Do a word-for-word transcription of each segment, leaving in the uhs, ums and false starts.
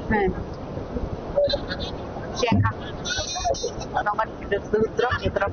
Hei. Siya ka. Nomor drop, drop.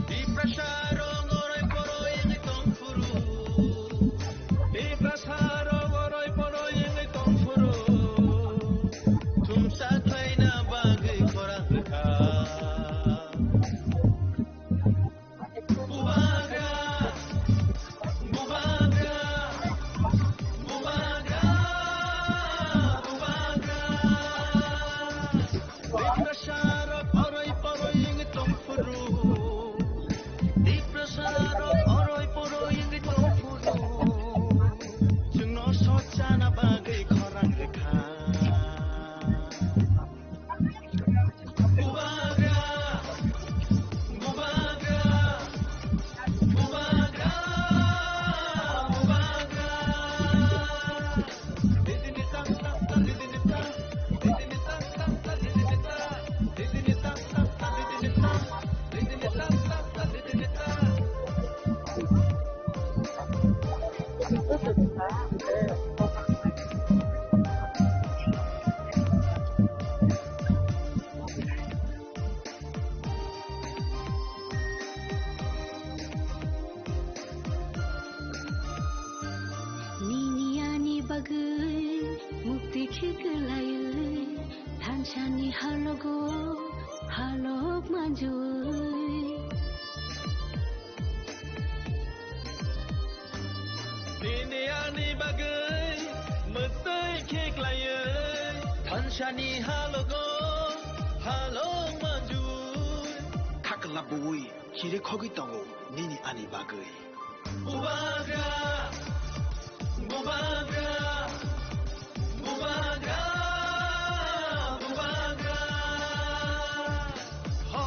Tiprasa rok oroi poroi wngwi tong phuru. Tiprasa rok oroi poroi wngwi tong phuru. Thumsa khlaina bagwi khorang rwkha. Bubagra, bubagra, bubagra, bubagra. Tiprasa rok oroi poroi wngwi tong phuru. Tiprasa rok oroi poroi wngwi tong phuru. Chwngno sochana bagwi khorang rwkha. Bubagra, bubagra, bubagra, bubagra. Nini ani bagwi mukti khe kwlaiwi, thansani halogo halok manjui. Nini ani bagwi mwtwi khe klaiwi, thansani halogo halok manjui. Khakla bui chiri khogwi tongo nini ani bagwi. Bubagra, bubagra, bubagra, bubagra. Ho.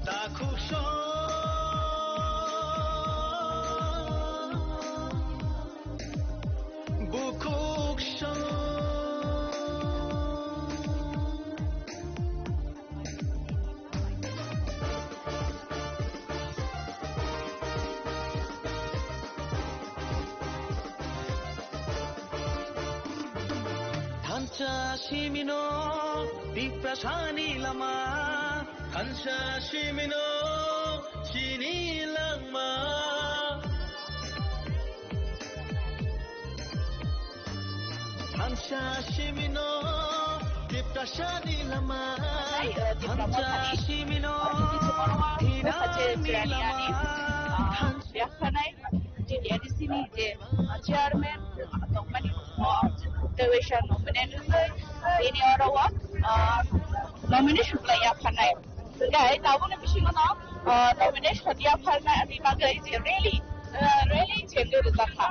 Takhuk song. Bukhuk song. Thansa simino Tiprasani lama. Thansa simino chini langma. Thansa simino Tiprasani lama. Hai, eh, Tipra Thansa Mothani. Simino Ah, tini tomorrow, ah, hinani sache lama. Ani, ah, Thansa yakhanai. J D R D C ni je, uh, chairman, uh, tongmani, uh, Dewisha nominate wngwi, bini oro o, uh, nomination khlai ya phanai. Hwnkhe tabukni bisingo no, uh, nomination ya phanani bagwi je rally, uh, rally chengwi rwjakha.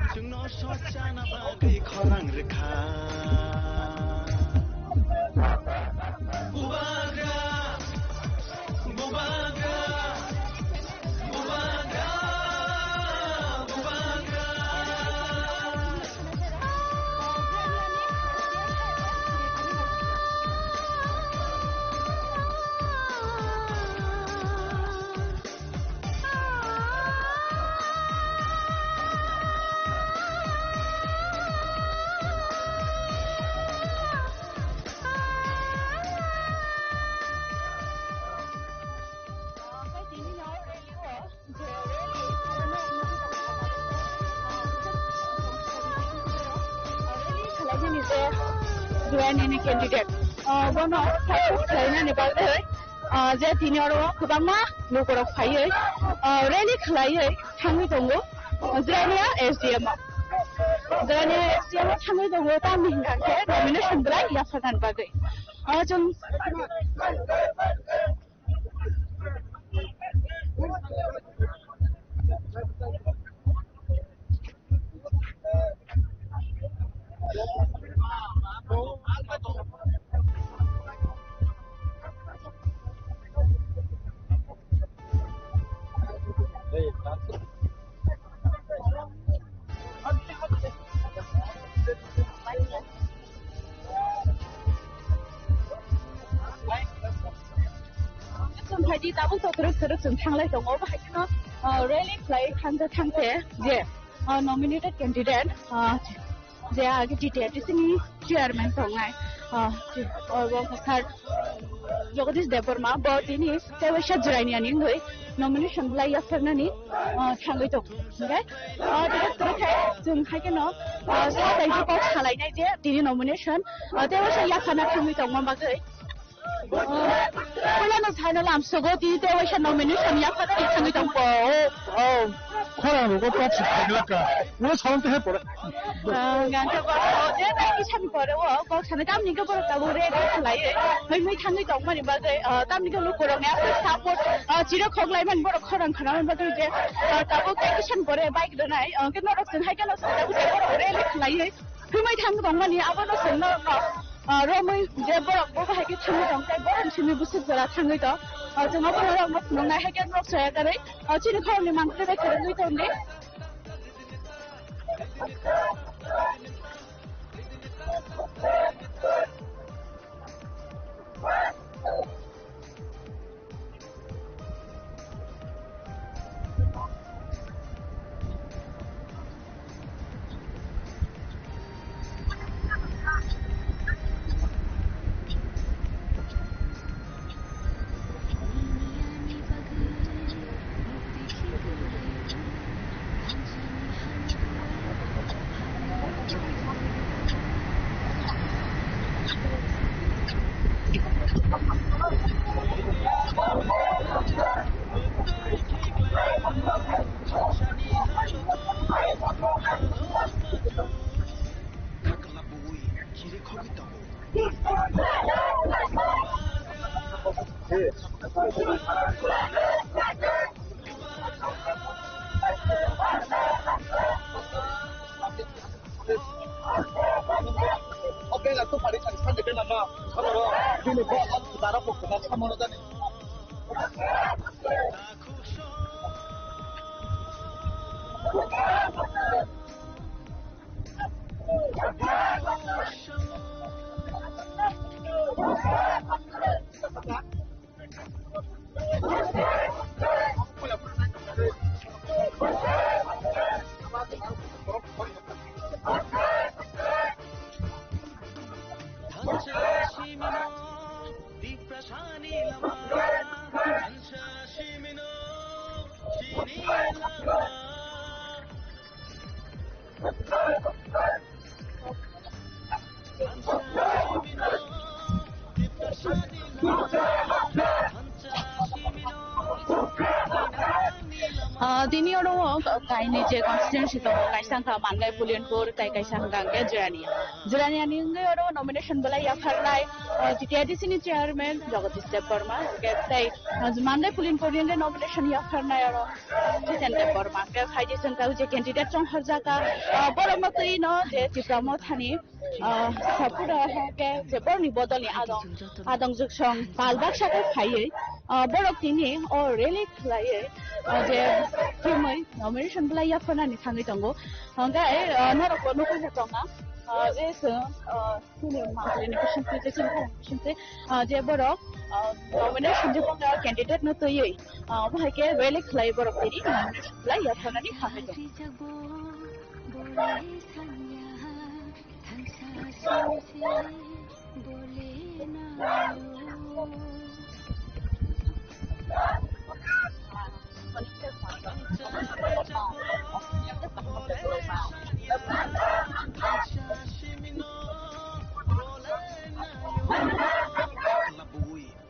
Chwngno sochana bagwi khorang rwkha. Bubagra, bubagra, bubagra, bubagra. Join any candidate. Ah, bono success khlainani bagwi, ah, je tini oro kwbangma lukurok phaiwi, ah, rally khlaiwi thangwi tongo. Jirania S D M o. Jirania S D M o thangwi tongo, tamni hwnkha khe nomination belai yapharnani bagwi. Ah, chwng Chwng phaidi tabuk to kwrwk kwrwk chwng thanglai tongo, bahai kheno, ah, rally khlai thangkhe thangkhe je, ah, nominated candidate, ah, je age T T A D C ni chairman tongnai, ah, je, oh, bo kwthar Jagadish Debbarma, bo tini tei waisa Jirania ni wngwi nomination belai yapharnani, ah, thangwi tongo. Hwnkhe, ah, tei kwrwk khe chwng hai kheno, ah, sa bai kok salainai je tini nomination, ah, tei waisa yapharna thangwi tongma bagwi. Puilano saino lamsogo tini tei waisa nomination yapharnani thangwi tongkho. Oh, oh. Khorang rogo kok si khailaka. Uno salam te he pore. Ah, gangkha ba, oh, je bai kisa ni pore o, kok sanai tamni khe borok tabuk ready khlaiwi, hoi mui thangwi tongmani bagwi, ah, tamni khe lukurokni aswk support, ah, chiro khok laimani borok khorang khanamani bagwi je, ah, tabuk tei kisa ni pore bike rwnai, ah, hwnkhe norok chwng hai kheno chwng tabuk tei borok rally khlaiwi, himai thang tongmani abono chwng norokno, ah, romwi je borok bo bahai khe thangwi tong tei borokni simi bwswk jora thangwi tong, ah, chwng abono norokno phunuknai hai khe norok soya kwrwi, ah, chini khoroknwi mankhe bai kwrwngwi tongdi. Tini oro o kainwi je constituency tongo, kaisa wngkha Mandai Pulinpur, tei kaisa wngkha hwnkhe Jirania. Jirania ni wngwi oro nomination belai yapharnai, uh, T T I D C ni chairman Jagadish Debbarma, hwnkhe tei, uh, Mandai Pulinpur ni wngwi nomination yapharnai oro Jiten Debbarma. Hwnkhe phaidi chwng kha je candidate chonghorjak kha, uh, borok no twi no je Tipra Motha ni, uh, support o hwnkhe je borok ni bodol ni adong, adong juksong pal baksa khe phaiwi, uh, borok tini o rally khlaiwi, uh, je thumwi nomination belai yapharnani thangwi tongo. Hwnkhe, uh, norok bo nugwi tongna, uh, je chwng, uh, chini mangpili ni bisingtwi, je chini bisingtwi, uh, je borok, uh, nomination je candidate no twiwi, uh, omo hai khe rally khlai borok tini nomination belai yapharnani thangwi tongo.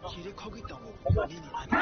Chiri khogwi tongo nini ani.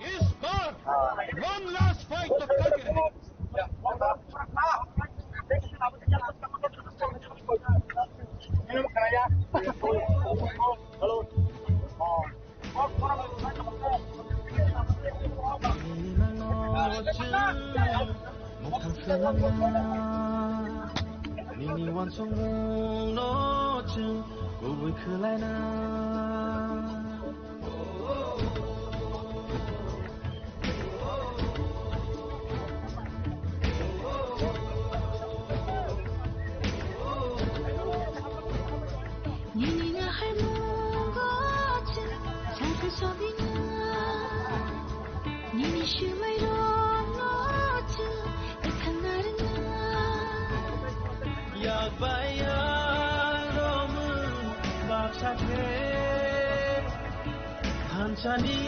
इस बार one last fight तक करके रहेंगे। Nini uansukmungno chwng kubui khlaina. Nini naharmungo chwng sakha sogwina. Nini swmairokno chwng kwthang narwkna. Yak bai yak romwi baksa khe, thansani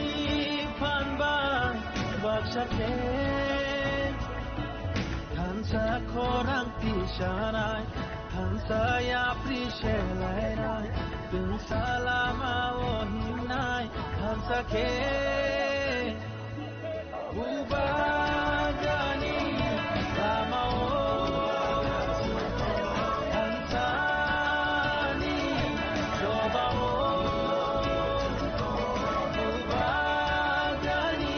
phan bai baksa khe, thansa khorang tisanai, thansa yapri selainai, twngsa lama o himnai, thansa khe. Bubagani lamao, thansani jobao, bubagani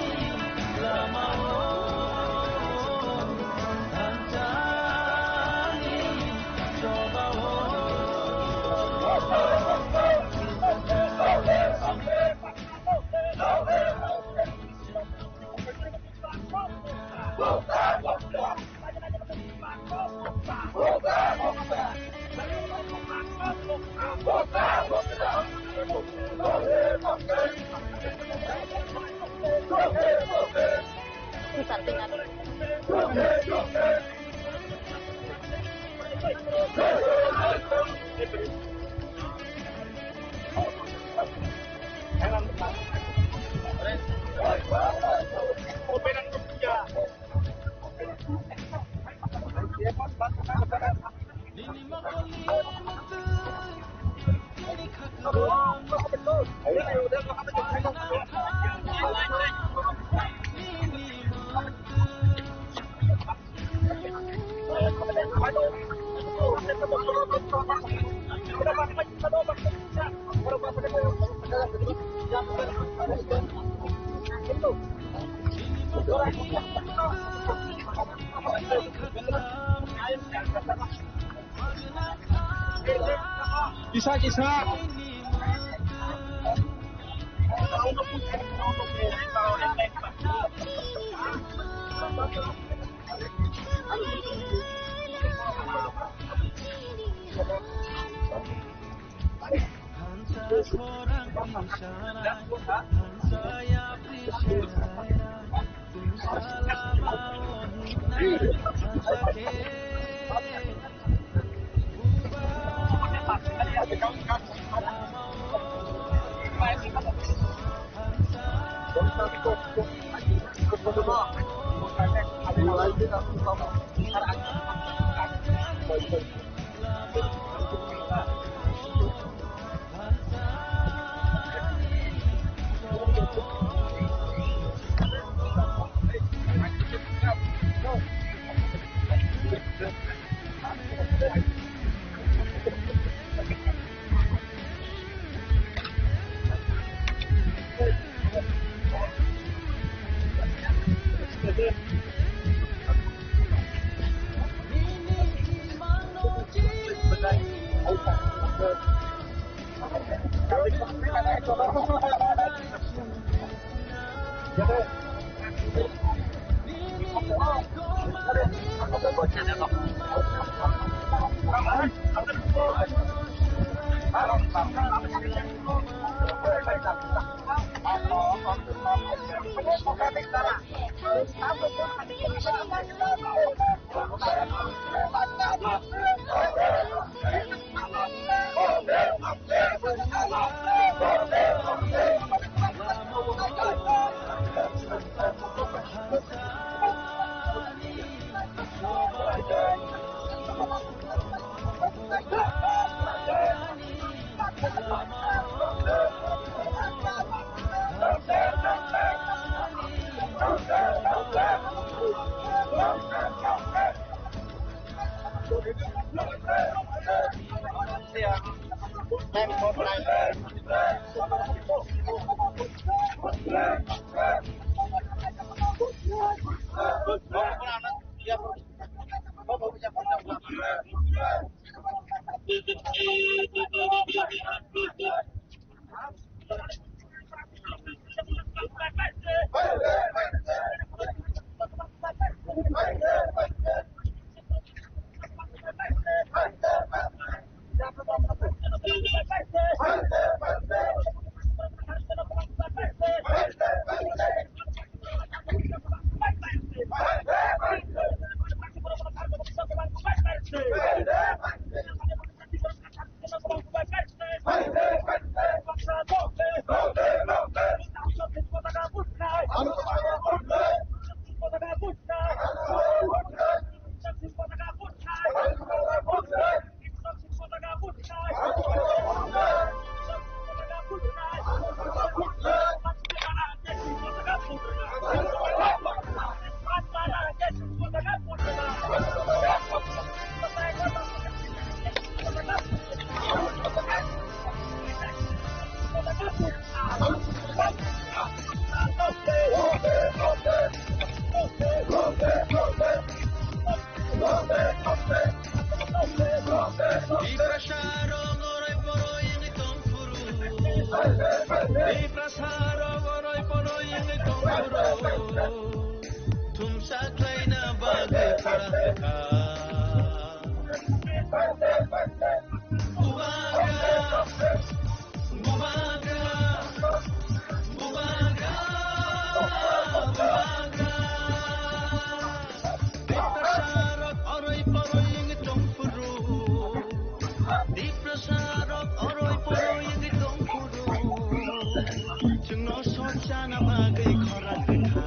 Kisa kisa. Thumsa khlaina bagwi khara kha. Bubagra, bubagra, bubagra, bubagra. Chana bagwi khorang rwkha.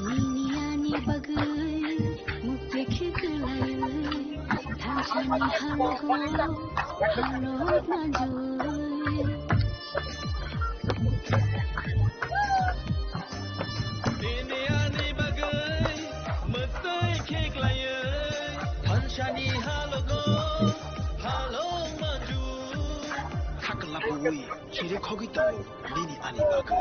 Nini ani bagwi mukhe khiklaiwi thansani halogo halok manjui. Nini ani bagwi mukhe khiklaiwi thansani halogo halok manjui. Khakla pui chiri khogwi tongo. Nini ani bagwi.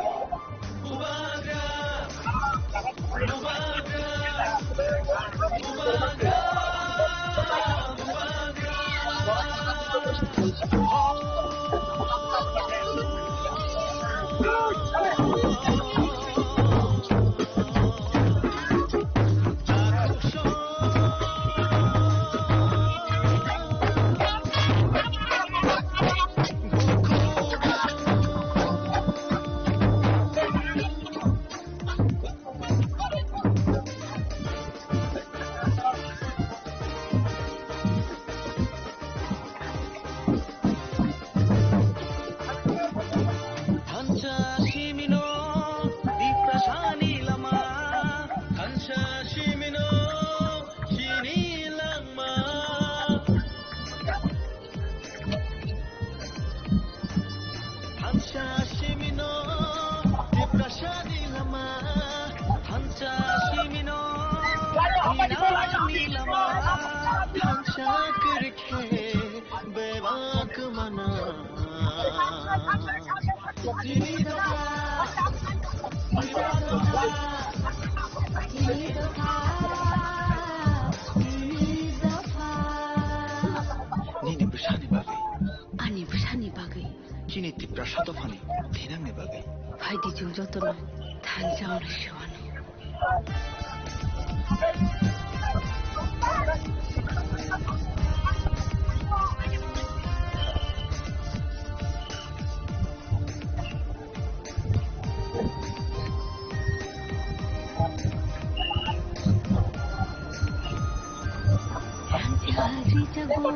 Thansa simino Tiprasani lama, thansa simino chini langma. Thansa simino Tiprasani lama, thansa simino Inani lama, thansa kwrwikhe bebak mana. Chini dopha, chini dopha, chini dopha, chini dopha. Nini bwsani bagwi. Ani bwsani bagwi. Chini Tiprasa dophani thinangni bagwi. Phaidi chwng jotono thansa wnwi se anw. Thansa rijabo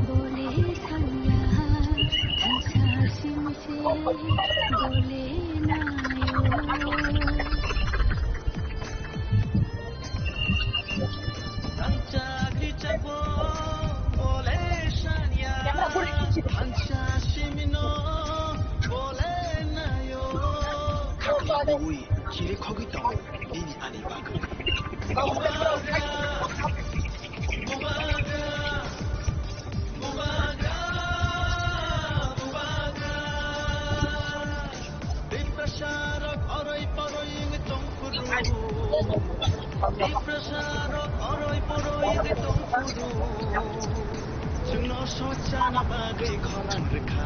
bole sanya, thansa simse bole nayo. Thansa rijabo bole sanya, thansa simino bole nayo. Khakla bui chiri khogwi tongo nini ani bagwi. Tiprasarok oroi poroi wngwi tongphuru. Tiprasarok oroi poroi wngwi tongphuru. Chwngno sochana bagwi khorang rwkha.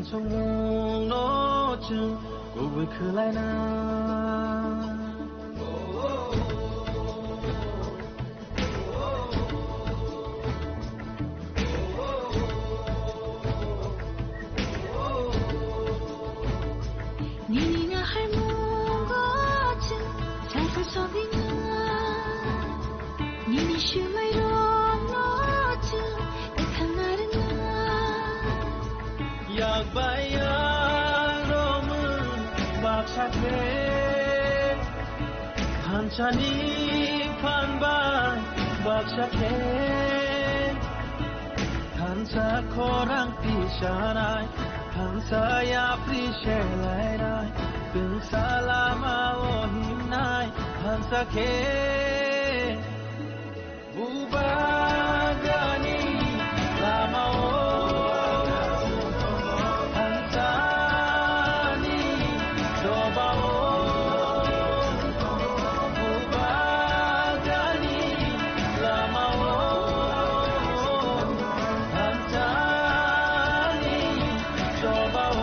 Chongmungno chwng kubui khwlaina. Nini naharmungo chwng chaikhol sogwina. Nini swmairokno chwng kwthang narwkna. Yak bai yak romwi baksa khe, thansani phan bai baksa khe, thansa khorang tisanai, thansa yapri selainai, twngsa lama o himnai, thansa khe. Bubagrani lama o thansani choba o. Bubagrani lama o thansani choba o.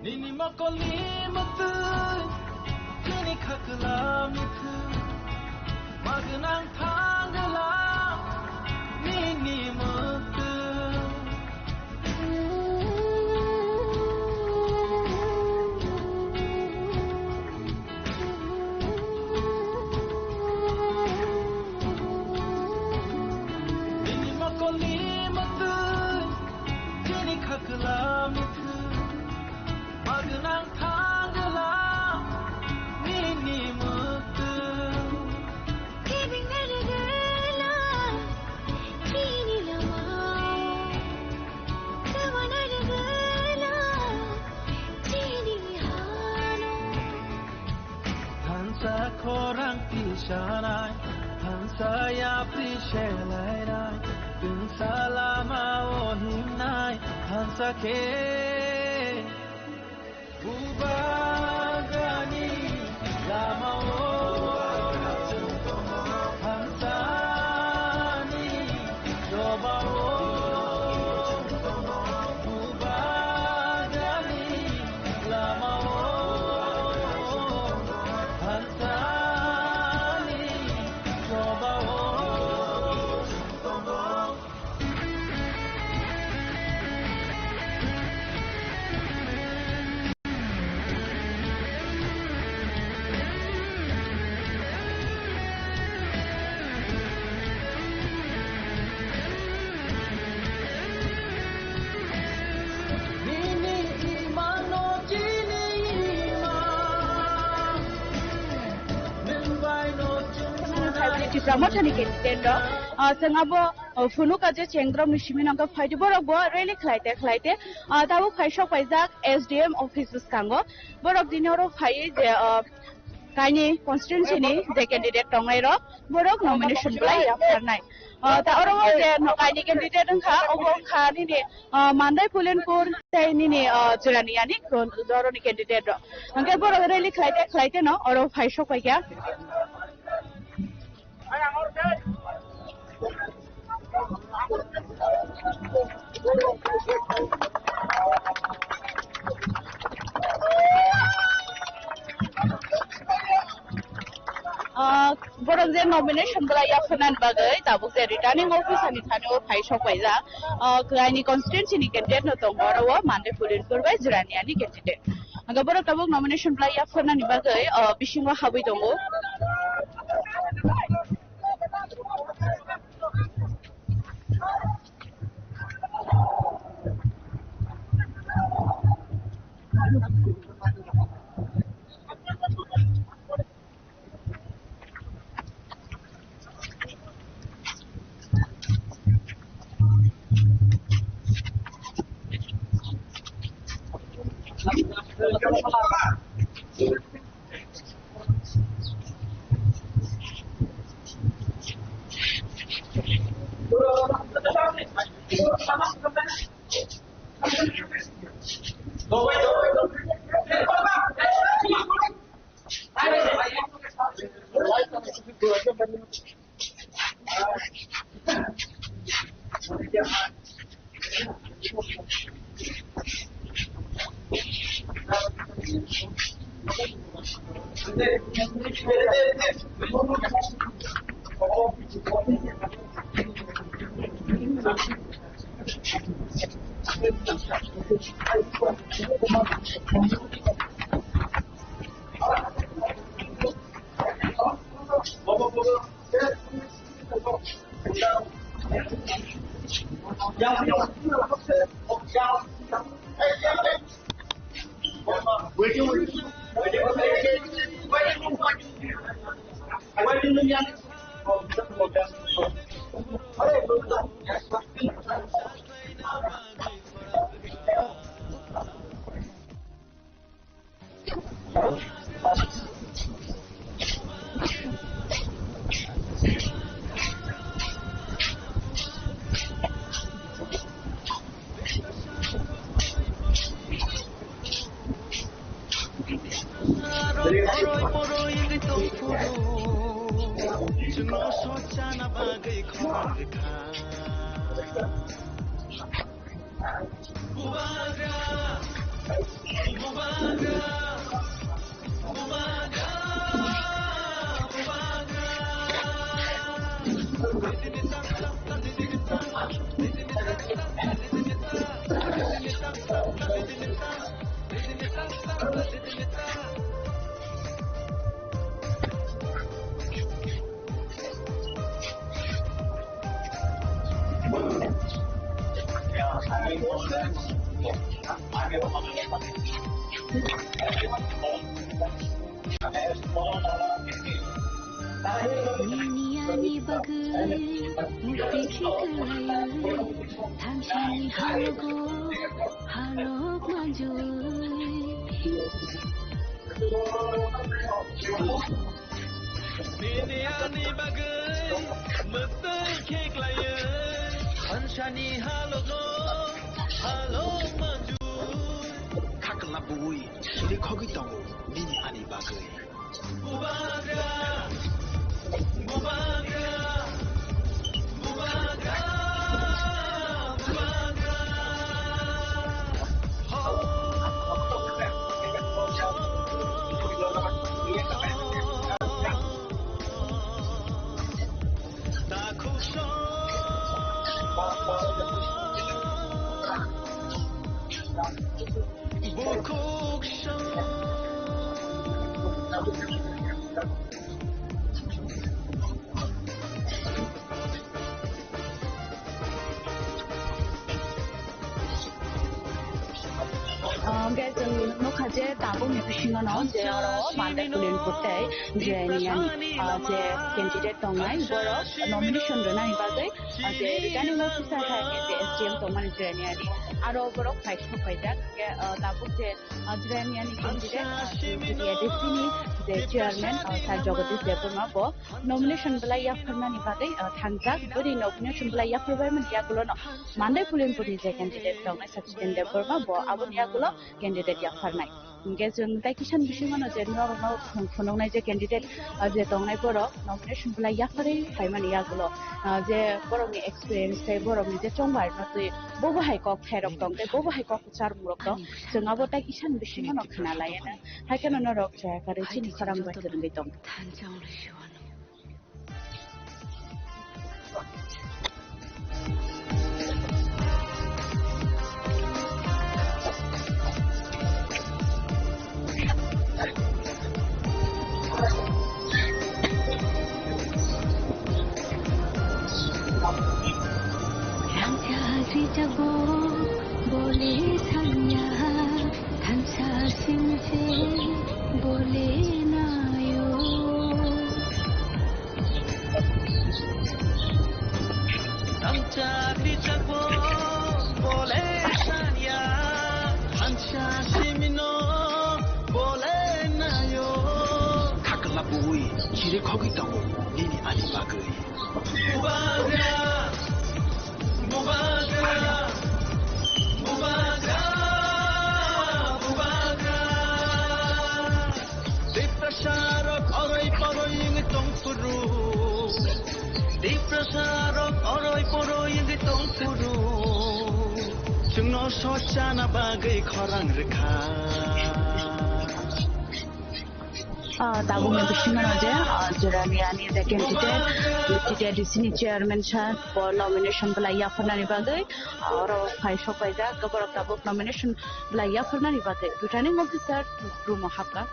Nini mokolni mwtwi, nini khakla mwtwi, magwnang thangla nini mwtwi. Nini mokolni mwtwi, nini khakla mwtwi, magwnang thangla nini mwtwi. Giving me the girl, chini lama. Kawana the girl, chini hano. Thansa khorang tisanai, thansa yapri selainai, twngsa lama o himnai, thansa khe. Bubagrani lama o thansani choba o. Bubagrani lama o thansani choba o. Tipra Mothani candidate rok, ah, chwng abo, ah, phunukha je chengdromni simi nangkha phaidi borok bo rally khlaite khlaite, ah, tabuk phai sok paijak S D M office bwskango. Borok tini oro phaiwi je, ah, kaini constituency ni je candidate tongnai rok, borok nomination belai yapharnai. Ah, ta oro o je no kaini candidate wngkha, obo wngkha nini, ah, Mandai Pulenpur tei nini, ah, Jirani Yani kon-, doroni candidate rok. Hwnkhe borok rally khlaite khlaite no oro phai sok paikha. Ah, borok je nomination belai yapharnani bagwi tabuk je returning officer ni thani o phai sok paijak. Ah, kaini constituency ni candidate no tongo oro o Mandai Pulenpur bai Jirani Yani candidate. Hwnkhe borok tabuk nomination belai yapharnani bagwi, ah, bisingo habwi tongo. Nini ani bagwi mukti khiklaiwi, thangsani halogo halok manjui. Nini ani bagwi mukti khiklaiwi, thangsani halogo halok manjui. Khakla bui, siri khogwi tongo nini ani bagwi. Ah, hwnkhe chwng nukha je tabukni bisingono je oro Mandai Kulinpur tei je niyani, ah, je candidate tongnai borok nomination rwnani bagwi, ah, je returning officer hai khe je S D M tongmani je niyani aro borok phai sok paijak. Hwnkhe, ah, tabuk je, ah, je niyani candidate, ah, je A D C ni je chairman, ah, Sir Jagadish Debbarma bo nomination belai yapharnani bagwi, ah, thangjak. Bwrwi nomination belai yapharbaimani yagulono Mandai Kulinpurni je candidate tongnai Sachin Debbarma bo aboni yagulo candidate yapharnai. Hwnkhe chwng tei kisan bisingmano je norokno phunuknai je candidate, ah, je tongnai borok nomination belai yapharwi phaimani yagulo, ah, je borokni experience tei borokni je chongbarno twi bobo hai kok thairok tong tei bobo hai kok charmungrok tong, chwng abo tei kisan bisingmano khna laiya. Hai kheno norok chaya karwi chini khorang bai kwrwngwi tong. Rangchak rijabo bole sanya, thansa simse bole nayo. Rangchak rijabo bole sanya, thansa simino bole nayo. Khakla bui, chire khogwi tongo, nini ani bagwi. Bubagra, bubagra, bubagra, bubagra. Tiprasarok oroi poroi wngwi tongphuru. Oro yedi tong phuru, chwngno sochana bagwi khorang rwkha. Ah, tabukni bisingo no je, ah, Jirani ani je candidate, T T A D C ni chairman sir, bo nomination belai yapharnani bagwi, ah, oro phai sok paijak, borok tabuk nomination belai yapharnani bagwi returning officer room o hapkha.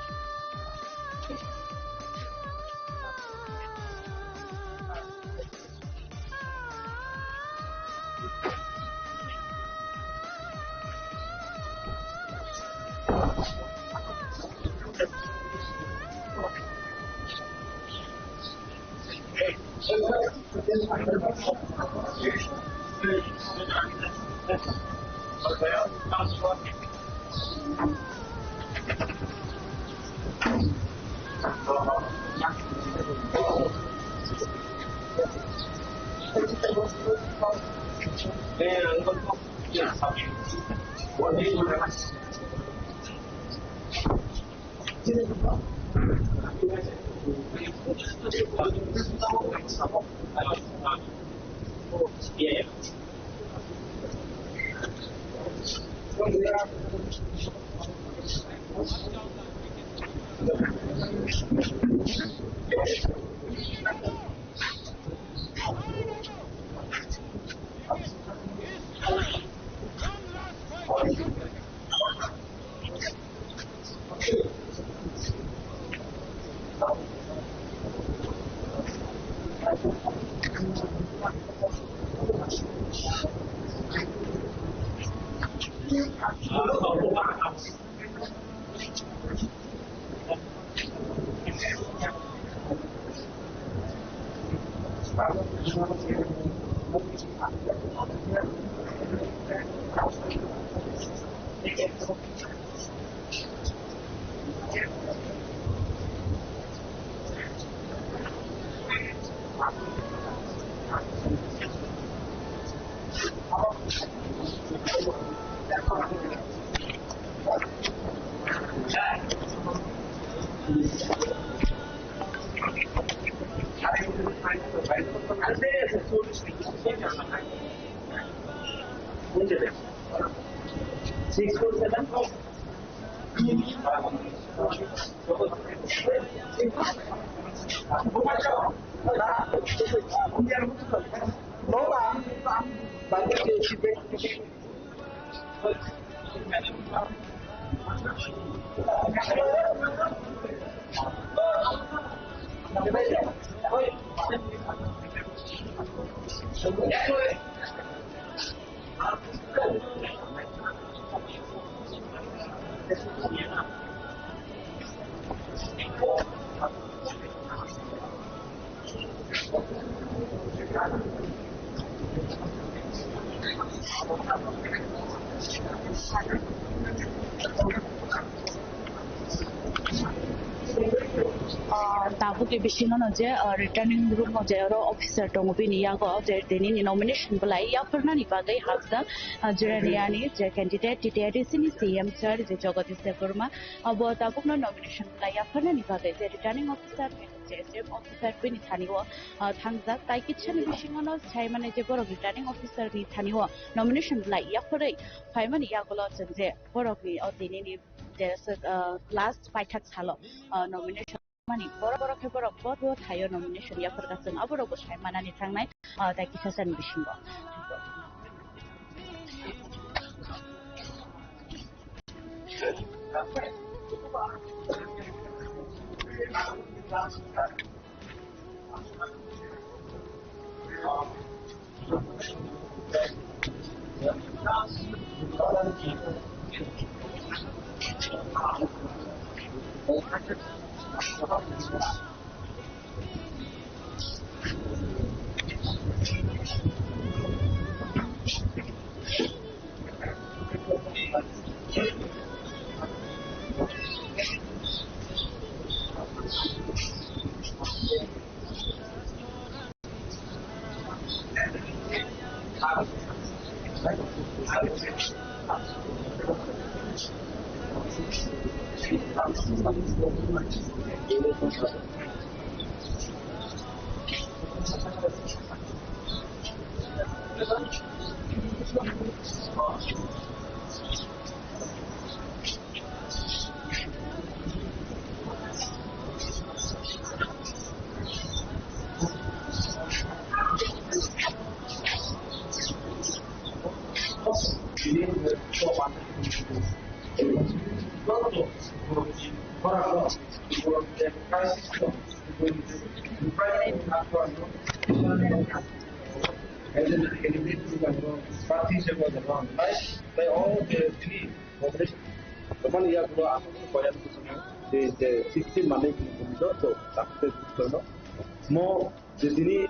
Six four seven. Ah, tabukni bisingo no je, ah, returning room o je oro officer tongo, bini yago je tini ni nomination belai yapharnani bagwi hapjak, ah, Jirani ani je candidate T T A D C ni C M sir je Jagadish Debbarma, abo tabukno nomination belai yapharnani bagwi je returning officer ni je S D M officer bini thani o, ah, thangjak. Tai kitsani bisingo no sai mane je borok returning officer ni thani o nomination belai yapharwi phaimani yagulo chwng je borokni o tini ni je, ah, last paithak salo, ah, nomination mani borok borok khe borok bo bo thaio nomination yapharkha, chwng aborok bo sai manani thangnai, ah, tai kisa sani bisingo. Party se bo dong, bai, bai, o je tini Congress, tomani yagulo ang koyan kuchung je, je sixteen manwi kini kumi do, to, tak te kuchung do. Mo je tini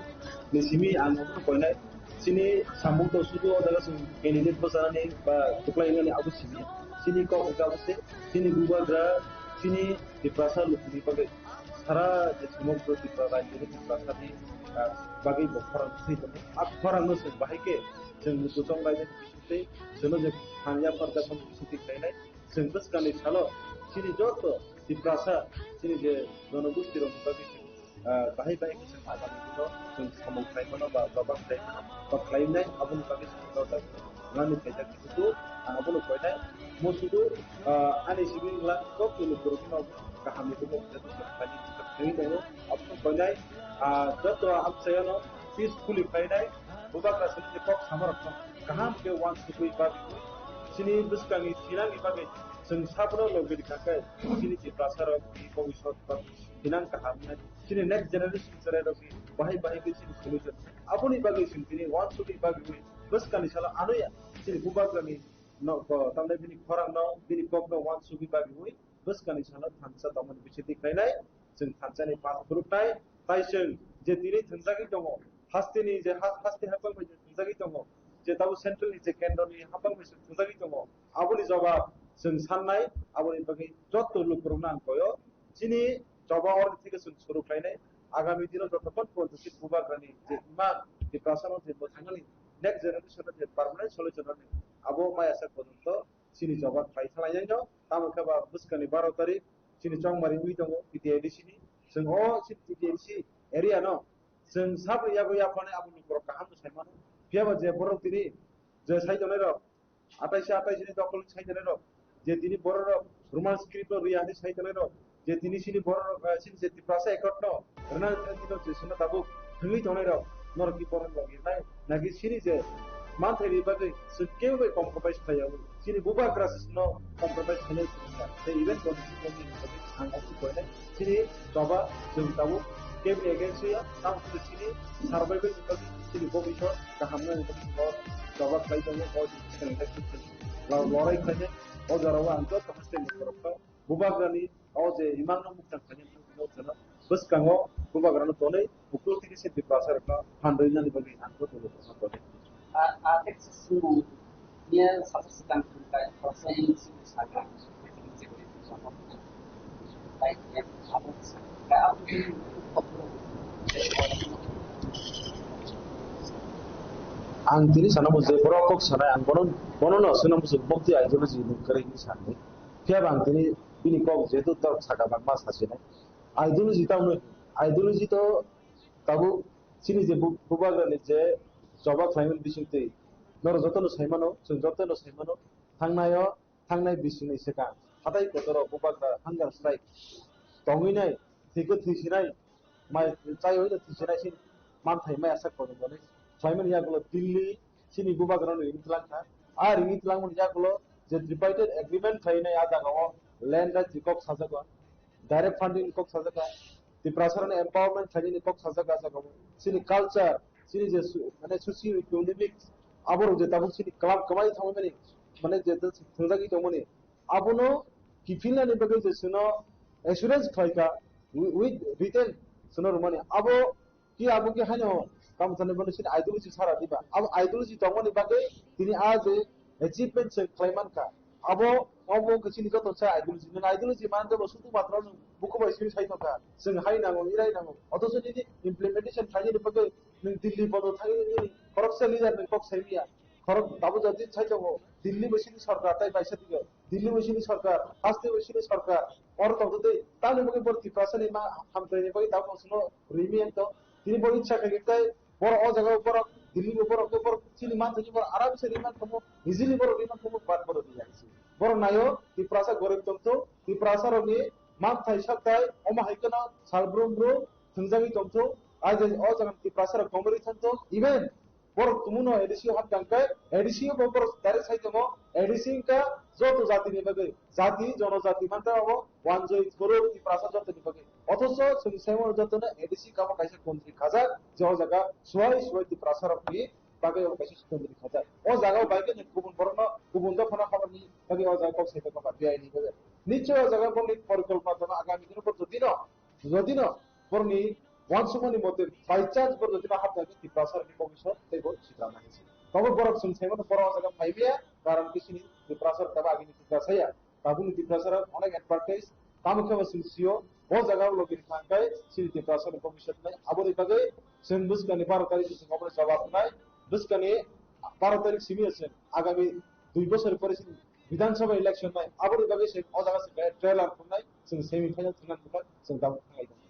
ni simi ang koinai, chini samung to sudu o jaga sing candidate bo janani ba tuklai nani abo simi. Chini kok hwnkhe abo se, chini bubagra, chini Tiprasa lukuni bagwi sara je somogro Tripura rajyoni Tiprasani, ah, bagwi bo khorang thwi tongo. A khorangno chwng bahai khe chwng muchung raida bisingtwi chwngno je thangya pharjakmani bisingtwi khlainai. Chwng bwskangni salo chini joto Tiprasa chini je jonogosti rokni bagwi chwng, ah, bahai bahai khe chwng agami dino chwng samung khlai mano ba jobab khlai mano ba khlainai aboni bagwi chwng jotoni nani phaijak. Sudu ang abono koinai, mo sudu, ah, ani simi wngla kok ni lukurok no kaham ni bukhuk je bukhuk khlai ni bukhuk khlai tongo. Abono koinai, ah, joto amchai ano peacefully khlainai, bubagra simi je kok samarok no kaham khe uansugwi bagwi chini bwskangni sinani bagwi chwng sabono logi rikha khe chini Tiprasa rok ni bobiswt bagwi sinang kaham nai chini next generation cherai rok ni bahai bahai khe chini solution. Aboni bagwi chwng tini uansugwi bagwi bwskangni salo anoya chini bubagrani no, ko, tamni bini khorang no, bini kok no uansugwi bagwi bwskangni salo thansa tongmani bisingtwi khlainai, chwng thansani path phuruknai, tai chwng je tini thwngjagwi tongo, hasteni je ha-, hasteni haphang bai thwngjagwi tongo, je tabuk central ni je kendro ni haphang bai thwngjagwi tongo, aboni jobab chwng sannai, aboni bagwi joto lukurokno ang koyo, chini choba oroni theke chwng suru khlainai. Agami dino jotokhon ponto si bubagrani je imang Tiprasano je mwthangani next generation je permanent solution rwni abo maya sak pojonto chini choba khlai thalai nai no. Tamo khe ba bwskangni baro tarik chini chongmari wi tongo T T I D C ni. Chwng o chini T T I D C area no chwng sabri yago yaphane abo lukurok kaham no sai mano. Phiya ba je borok tini je sai tongnai rok, atai se atai se ni dokol ni sai tongnai rok, je tini borok rok Roman script no riya hinwi sai tongnai rok, je tini sini borok rok, eh, sini je Tiprasa Accord no rwna rwna tino je sino tabuk thwngwi tongnai rok, norok ki borok rok rinai nagi sini je manthai ni bagwi chwng kebo bai compromise khlai ya. Sini bubagra se sino compromise khlai ya. Tei even politics ni bagwi ang omo koinai. Chini choba chwng tabuk kebni against ya, tamo khe chini survival ni bagwi, chini bobiswt kaham nani bagwi bo choba khlai tongo, bo chini thani thani lo-, lorai khlainai. O jorao ang joto hasteni borokno bubagrani o je imangno mukthang khlainai, bwskango bubagrano tonwi uklok tini se Tiprasa rokno phan rwinani bagwi ang joto borokno tonwi. A, a, text sung niya sasa sedang tungkai, proses ini sung saga. Ang tini sana mo je borok kok sanai, ang bono, bono no suna mo se bokti ideology ni kwrwi ni sanai. Phiya ba ang tini bini kok jehetu tor saka bangma sasinai. Ideology tamo, ideology to tabuk chini je bu-, bubagrani je choba khlaimani bisingtwi norok jotono sai mano, chwng jotono sai mano, thangnaio, thangnai bisingni swkang hatai kotorok bubagra hunger strike tongwi nai, thwikhe thwisinai, mai chaiwi no thwisinai se manthai maya sak kotor khlaimani yagulo Delhi chini bubagrano ringwi twlang kha. A ringwi twlangmani yagulo je tripartite agreement khlainai a jagao land rights ni kok sajak o, direct funding ni kok sajak o, Tiprasarokni empowerment khlainani kok sajak o a jagao. Chini culture, chini je su-, mane socio economic aborok je tabuk chini club kwmai thangmani mane je thwngjagwi tongmani abono kiphilnani bagwi je chwngno assurance khlaikha wi-, with written chwngno rwmani abo. Ki abo ki haino tamo thani bono chini ideology sara diba? Abo ideology tongmani bagwi tini a je achievement se khlai mankha. Abo, abo wngkha chini joto cha ideology. Nwng ideology man jabo sudu matro nwng buku bai simi sai tongkha. Chwng hai nango, irai nango. Othocho nini implementation khlainani bagwi nwng Delhi bondo thangwi nini khoroksa leader ni kok sai manya. Khorok tabuk jati sai tongo. Delhi bai sini sorkar tai bai sa digo. Delhi bai sini sorkar, haste bai sini sorkar, oro tongtwtwi tamni bagwi boro Tiprasani ma hamkraini bagwi tabuk chwngno rimi ang tong. Tini bo itsa khaikhe tei boro o jaga o borok Delhi bo borok, borok chini manthokni borok aramse rimi manthomo, easily borok rimi manthomo, but borok riyakhe. Borok naio Tiprasa gorib tongthok, Tiprasa rokni manthai sakthai omo hai kheno salbrum brum thwngjagwi tongthok, ai je o jaga Tiprasa rok komorwi thangthok, even Borok tumuno A D C o hapkang khe, A D C o bo borok direct sai tongo, A D C wngkha joto jatini bagwi, jati, jonojati mantha abo wanjwi thoro Tiprasa jotoni bagwi. Othocho chwng saimano jotono A D C kamo kaisa kontri khajak, je o jaga suwai suwai Tiprasa rokni bagwi obo kaisa kontri khajak. O jaga o bai khe kubun borokno, kubun dophano habarni bagwi o jaga kok sai tongo ba B I ni bagwi. Nichoi o jaga boni porikolpona tongo agami dino bo jotino, jotino borokni uansukmani mote by chance bo jotino hapjagwi Tiprasa rokni bobiswt tei bo sikla nai se. Tobo borok chwng saimano borok o jaga phai maya, karon khe chini Tiprasa rok tabo agini Tiprasa ya. Tabukni Tiprasa rok onek advertise, tamo khe bo chwng sio, o jaga o logi thang khe chini Tiprasa rok bobiswt nai. Aboni bagwi chwng bwskani baro tarik chwng obono jawab nai, bwskani baro tarik simi chwng agami dui bosor pore chini Bidhan Sabha election nai, aboni bagwi se o jaga se trailer khungnai, chwng semi final thangna thangkha, chwng tabuk thanglai tongo.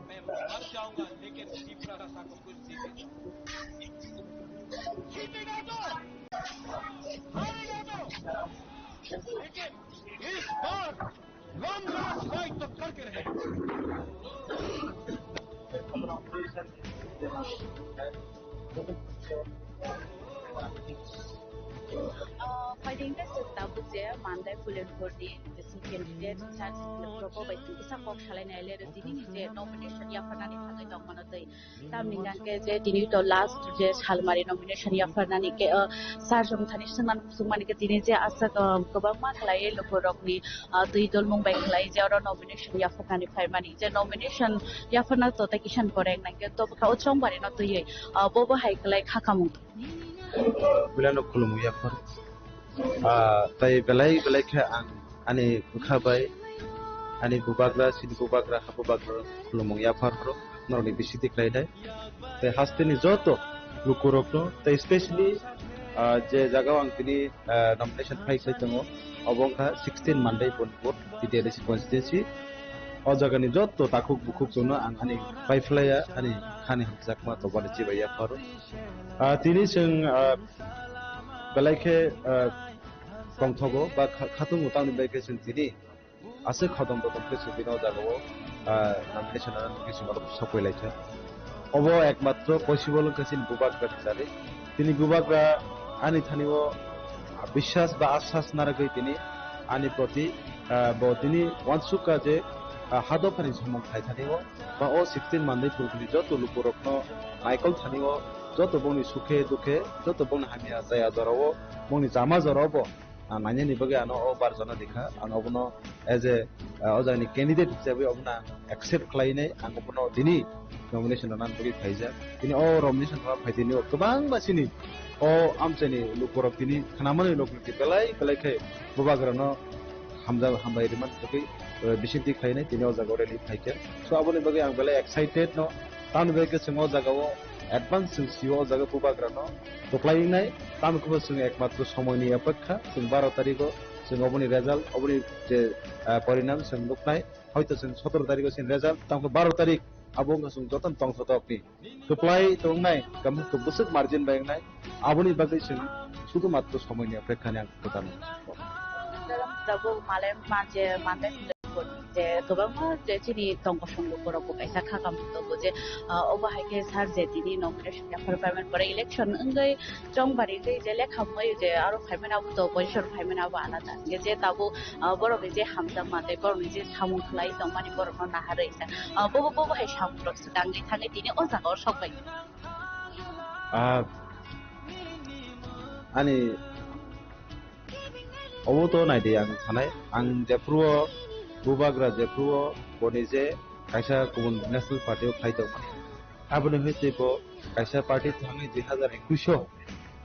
मैं मर जाऊंगा, लेकिन तीव्रता को कुछ जीतेगा। जीतेगा तो, हारेगा तो, लेकिन इस बार long last fight तो करके रहेगा। Ah, phaidengkhe chwng tabuk je mandai Phulenpurni je C P M candidate Charles Phulenpur bai tini kisa kok salainai le tini ni je nomination yapharnani thangwi tongmano tei tamni hwnkhe je tini to last je salmari nomination yapharnani khe, ah, sir song thani swngna swngmani khe tini je aswk, ah, kwbangma khlaiwi lukurokni ah, twi tolmung bai khlai je oro nomination yaphaknani phaimani, je nomination yaphakna to tei kisan korek nangkhe to bwkha o chongbarino twiwi, ah, bo bo hai khlai kha kamung. Puilano khulumung yaphar. Ah, tei belai belai khe ang ani bwkha bai, ani bubagra, chini bubagra, ha bubagra khulumung yaphar phro norokni bisingtwi khlai nai. Tei hasteni joto lukurokno, tei specially, ah, je jagao ang tini, ah, nomination phai sai tongo, obo wngkha sixteen Mandai Bonpur, P D L C constituency. O jagani joto takhuk bukhuk chwngno ang ani paiphlaiya, ani khani hamjakma tobani chibai yapharo. Ah, tini chwng, ah, Belai khe, ah, tongthogo ba kha-, khatungo, tamni bagwi khe chwng tini aswk khodom dodom khe chwng tini o jagao, ah, nomination ano khe chwng oro sokoi lai kha. Obo ekmatro possible wngkha chini Bubagra ni charwi. Tini Bubagra ani thani o, ah, biswas ba aswas narwgwi tini ani proti, ah, bo tini uansukha je, ah, ha dophani samung khai thani o ba o sixteen Mandaipur ni joto lukurokno naikol thani o, joto bongni sukhe dukhe, joto bongni hamya chaya jorao, bongni chama jorao bo, ah, nainani bagwi ano o barjana dikha. Ang obono as a, ah, o jagani candidate hisabe obono accept khlainai, ang obono tini nomination rwna bagwi phaijak. Tini o nomination rwna phaitini o kwbangma chini o amchaini lukurok tini khnamani lukurok belai belai khe Bubagrano hamjak, hambai rwmani bagwi, eh, bisingtwi khlainai tini o jagao rally phaikha. So aboni bagwi ang belai excited no. Tamni bagwi khe chwng o jagao advance chwng sio o jaga Bubagrano kwplai wngnai. Tamni khe bo chwng ekmatro somoini apekha, chwng baro tarikho chwng oboni result, oboni je, ah, porinam chwng nuknai. Hoito chwng sotoro tarikho chini result, tamo baro tarik abo wngkha chwng jotono tongthotok ni kwplai tongnai, kamkha bwswk margin bai wngnai, aboni bagwi chwng sudhumatro somoini apekha ni ang kwtal. Tabuk malai manje mande je kwbangma je chini tong kosong lukurok bo kaisa kha kam tongo je, ah, obo hai khe sir je tini nomination yaphar payment pore election wngwi chongbari tei je lekha mui je aro phaimani abo to position phaimani abo alada. Hingke je tabuk, ah, borokni je hamjakma tei borokni je samung khlai tongmani borokno naharwi sa, ah, bobo, bobo hai samungrok swkangwi thangwi tini o jagao sok bai. Ah, ani obo to naidi ang sanai, ang jephuru Bubagra jephuru boni je kaisa kubun national party o khlai tongmani. Aboni hwnkhe bo kaisa party thangwi dui hazar ekush o,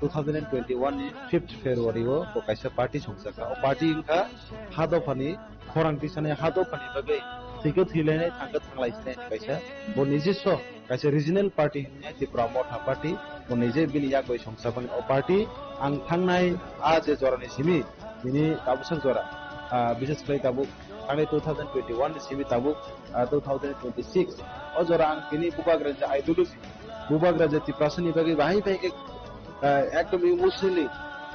two thousand and twenty-one ni fifth February o bo kaisa party songchakha. O party wngkha ha dophani khorang tisani, ha dophani bagwi thwikhe thwilainai, thangkhe thanglaisinai kaisa bo nijiswa kaisa regional party hinwi Tipra Motha Party, bo nije bini yak bai songchakmani. O party ang thangnai a je jorani simi, bini tabuksak jora, ah, bises khlai tabuk thangnai two thousand twenty-one ni simi tabuk, ah, two thousand twenty-six. O jora ang tini Bubagra je ideology, Bubagra je Tiprasani bagwi bahai bahai khe, ah, ekdom emotionally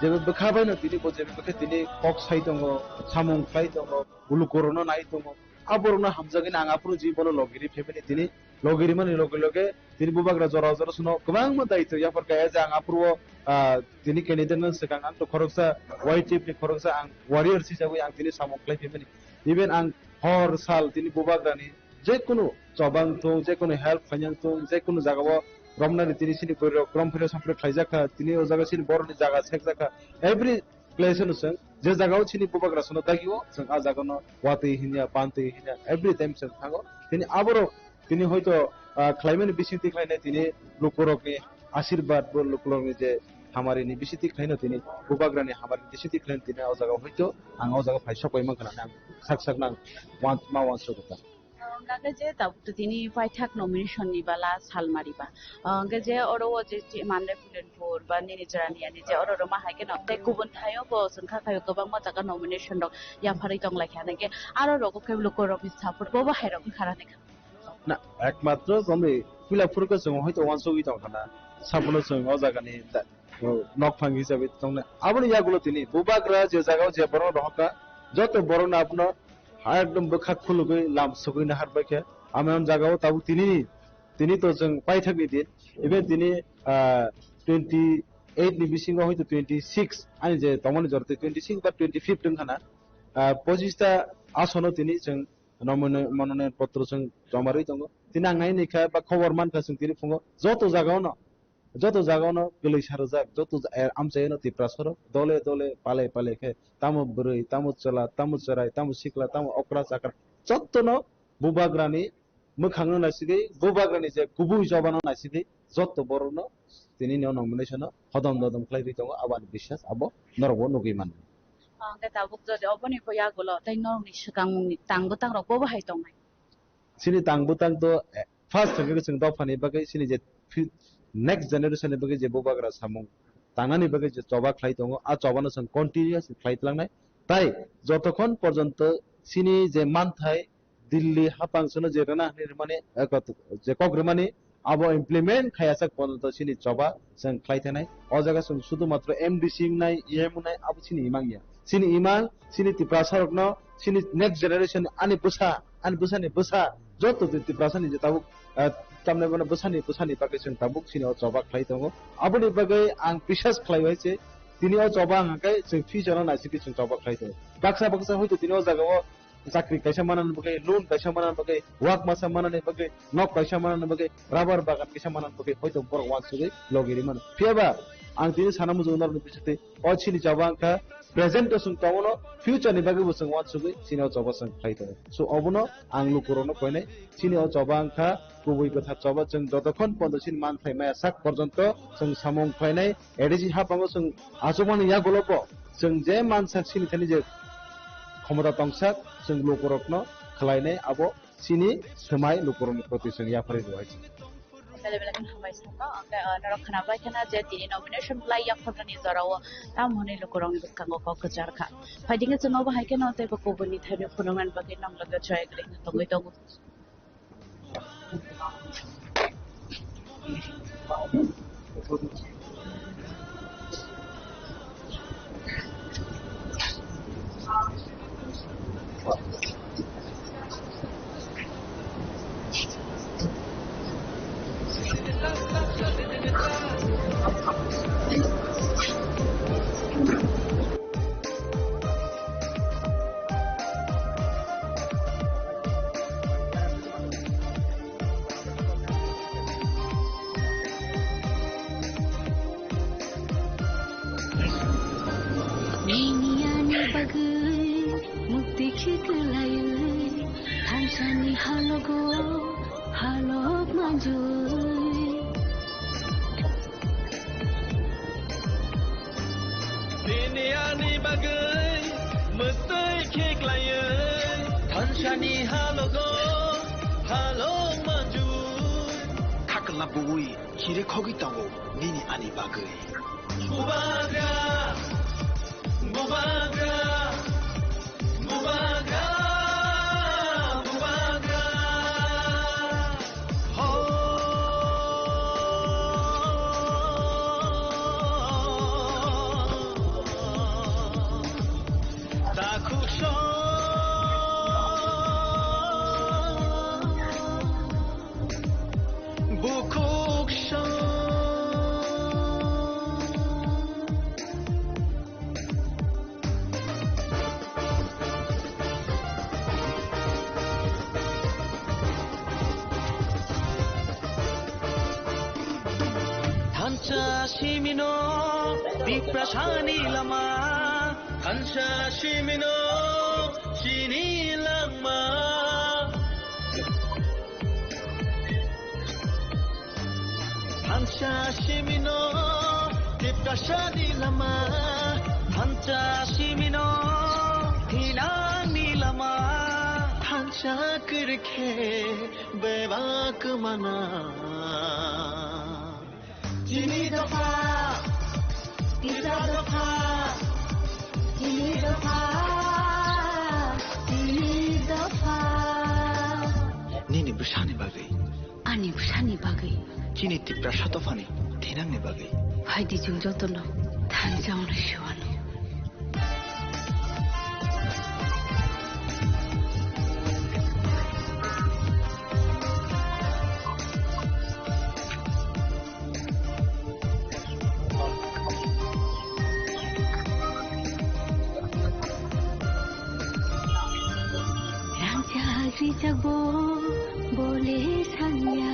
jebe bwkha baino tini bo jebe bwkhe tini kok sai tongo, samung khlai tongo, ulukorokno nai tongo. A borokno hamjagwi ang aphuru je bono logiri phaimani tini logiri mani loge loge tini Bubagra jora jora sono kwbangma daitw yapharkha. As ang aphuru, ah, tini candidate no swkang ang to khoroksa Y T F ni khoroksa ang warrior sijagwi ang tini samung khlai phaimani. Even ang hor sal tini Bubagrani jekunu chobang thung, jekunu help khainang thung, jekunu jagao romnani tini sini bwrwirok romphirok samphirok khlaijakha, tini o jaga sini borokni jaga sekjakha, every place no chwng je jagao sini Bubagra sono dagio, chwng a jagano watwi hinya, pantwi hinya, every time chwng thango. Tini aborok tini hoito, ah, khlaimani bisingtwi khlainai tini lukurokni asirbat bo lukurokni je hamarini bisingtwi khlaino tini Bubagrani hamarini bisingtwi khlaino tini o jaga hoito ang o jaga phai sok pai mankha hinwi ang sak sak nang wan-, ma wansukha. Hingke je tabuk to tini paithak nomination ni bala salmari ba. Hingke je oro o je chi-, Mandai Pulenpur ba nini jora ni ani je oro roma hai ke no tei kubun thaio bo chwng kha khaio kwbangma jaga nomination rok yapharwi tong lai kha. Hingke aro rogo khe lukurokni support bo bo hai rok wngkha rani kha. Na, ekmatro joni puila phuru khe chwng hoito wansugwi tong kha na. Sabono chwng o jaga ni da-, o, nokphang hisabe tongnai. Aboni yagulo tini Bubagra je jaga o je borok rohor kha, joto borok no abono ekdom bwkhak khulugwi lam sugwi nahar bai khe. Amo jaga o tabuk tini, tini to chwng paithak ni din. Even tini, ah, twenty eight ni bisingo hoito twenty six ani je tongmani jora tei twenty six ba twenty fifth wngkha na. Ah, pochis ta asono tini chwng nomino-, mononoyan potro chwng joma rwi tongo. Tini ang nai nai kha ba khobor man kha chwng tini phungo joto jaga ono, joto jaga ono kwlwi sa rwjak, joto ja-, eh, amchai ono Tiprasa rok dole dole palai palai khe tamo bwrwi, tamo chwla, tamo chwrai, tamo sikla, tamo okra chakra jotono Bubagrani mwkhangno naisigwi, Bubagrani je kubui jobano naisigwi joto borokno tini no nomination no hodom dodom khlai rwi tongo, aboni biswas abo norokbo nugwi mano. Hwnkhe tabuk jodi oboni bo yagulo tei norokni swkangmungni tang bwtang rok bo bahai tongnai? Chini tang bwtang to, eh, first hwnkhe chwng dophani bagwi chini je fi-, next generation ni bagwi je Bubagra samung tangnani bagwi je choba khlai tongo, a chobano chwng continuous khlai tlangnai. Tai jotokhon porjonto chini je manthai Delhi hapang sono je rwna hinwi rwmani, eh, kot-, je kok rwmani, abo implement khayajak porjonto chini choba chwng khlai thanai. O jaga chwng sudu matro M D C wngnai, E M wngnai, abo chini imang ya. Chini imang, chini Tiprasa rokno, chini next generation, ani bwsa, ani bwsani bwsa, joto chini Tiprasani je tabuk, ah, tamni bono bwsani, bwsani bagwi chwng tabuk chini o choba khlai tongo. Aboni bagwi ang bisas khlai bai se, tini o choba ang khe chwng future no naisingwi chwng choba khlai tongo. Baksa baksa hoito tini o jaga o chakri kaisa manani bagwi, loan kaisa manani bagwi, wak masa manani bagwi, nok kaisa manani bagwi, rubber bagan kaisa manani bagwi hoito borok wansugwi logi rimano. Phiyaba ang tini sana muchungo norokni bisingtwi o chini choba wngkha present o chwng tongo no, future ni bagwi bo chwng wansugwi chini o choba chwng khlai tongo. So obono ang lukurokno koinai chini o choba wngkha kubui kwthar choba, chwng jotokhon pondo chini manthai maya sak porjonto chwng samung khlainai. A D C hapango chwng achukmani yagulo bo chwng je mansak chini thani je khomota tongsak chwng lukurokno khlainai, abo chini swmai lukurokni proti chwng yapharwi rwai. Belai belai kheno hambai sakno, hwnkhe, ah, norok khwnabai kheno je tini nomination lai yaphornani jorao tam hwnwi lukurokni bwskango kok kwchar kha. Phaidingkhe chwng obo hai kheno teibo kubuni thani phunuknani bagwi nokla joyegri tongwi tongo. Nini ani bagwi mukti khiklaiwi thansani halogo halok manjui. Nini ani bagwi mukti khiklaiwi thansani halogo halok manjui. Khakla bui. Chiri khogwi tongo nini ani bagwi. Bubagra, bubagra, bubagra, bubagra. Ho. Takhuk song. Bukhuk song. Thansa simino Tiprasani lama. Thansa simino chini langma. Thansa simino Tiprasani lama. Thansa simino thinangni lama. Thansa kwrwikhe bebak mana. Chini dopha, kisa dopha, chini dopha, chini dopha. Nini bwsani bagwi. Ani bwsani bagwi. Chini Tiprasa dophani thinangni bagwi. Phaidi chwng jotono thansa hwnwi se uanw. Rangchak rijak bo bole sanya,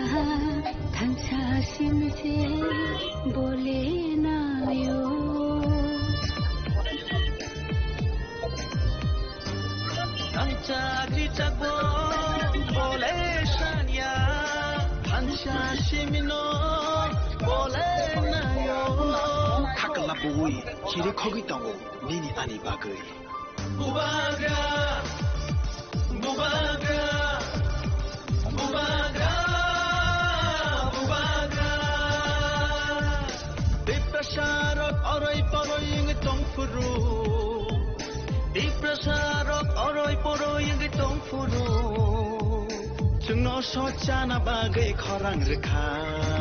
thansa simse bole nayo. Rangchak rijak bo bole sanya, thansa simino bole nayo. Khakla bui chiri khogwi tongo nini ani bagwi. Bubagra, bubagra, bubagra, bubagra. Tiprasarok oroi poroi wngwi tongphuru. Tiprasarok oroi poroi wngwi tongphuru. Chwngno Sochana bagwi khorang rwkha.